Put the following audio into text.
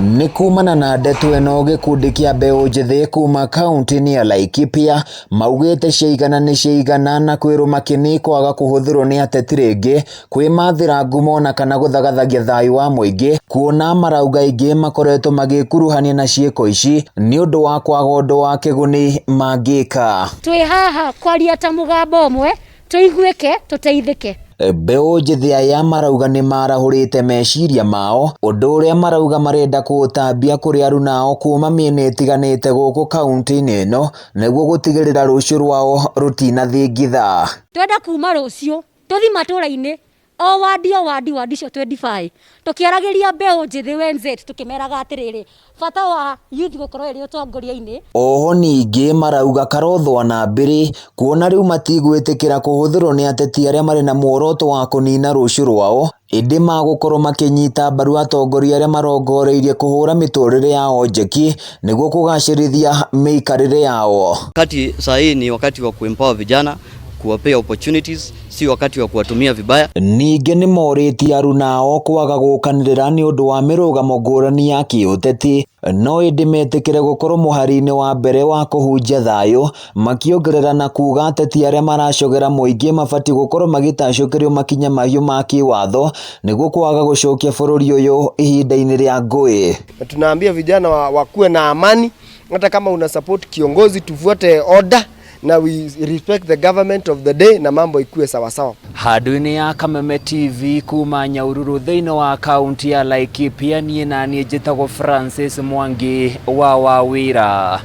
Nĩ kumana na ndeto ĩno gĩkundi kĩa mbeũ njĩthĩ kuma kaunti-inĩ ya Laikipia maugĩte ciaigana nĩ ciaigana na kwĩrũma kĩni kwaga kũhũthĩrwo nĩ ateti rĩngĩ kwĩmathĩra ngumo na kana gũthagathagia thayũ wa mũingĩ kuona marauga aingĩ makoretwo magĩkuruhania na ciĩko ici nĩ ũndũ wa kwaga ũndũ wa kĩguni mangĩka. Twĩ haha kwaria ta mũgambo ũmwe, tũiguĩke, tũteithĩke. Mbeũ njĩthĩ aya marauga nĩ marahũrĩte meciria mao, ũndũ ũrĩa marauga marenda kũũtambia kũrĩ aruna ao kuma mĩena ĩtiganĩte gũkũ kaunti-inĩ ĩno nĩguo gũtigĩrĩra rũciũ rwao rũtinathingitha. Twenda kuma rũciũ tũthi matũra-inĩ o wandi o wandi wandi icio 25 tũkĩaragĩria mbeũ njĩthĩ wenzetu tũkĩmeraga atĩrĩrĩ bata wa youth gũkorwo ĩrĩ ũtongoria-inĩ. Oho ningĩ marauga karothwa na mbĩrĩ kuona rĩu matigwĩtĩkĩra kũhũthĩrwo nĩ ateti arĩa marĩ na muoroto wa kũnina rũciũ rwao ĩndĩ magũkorwo makĩnyita mbaru atongoria arĩa marongoreirie kũhũra mĩtũrĩre yao njeki nĩguo kũgacĩrithia mĩikarĩre yao. Wakati saa hii ni wakati wa kuempower vijana, kuwapea opportunities, si wakati wa kuwatumia vibaya. Ningĩ nĩ morĩtie aruna ao kwaga gũkanĩrĩra nĩ ũndũ wa mĩrũgamo ngũrani ya kĩũteti no ĩndĩ metĩkĩre gũkorwo mũhari-inĩ wa mbere wa kũhunjia thayũ, makĩongerera na kuga ateti arĩa maracogera mũingĩ mabatiĩ gũkorwo magĩtacũkĩrio makinya mahiũ ma kĩwatho nĩguo kwaga gũcokia bũrũri ũyũ ihinda-inĩ rĩa ngũĩ. Na tunaambia vijana wakuwe na amani, hata kama una support kiongozi tufuate order na we respect the government of the day na mambo ikue sawasawa. Handũ-inĩ ya Kameme TV kuma Nyahururu thĩinĩ wa kaunti ya Laikipia, niĩ na niĩ njĩtagwo Francis Mwangi wa Wawira.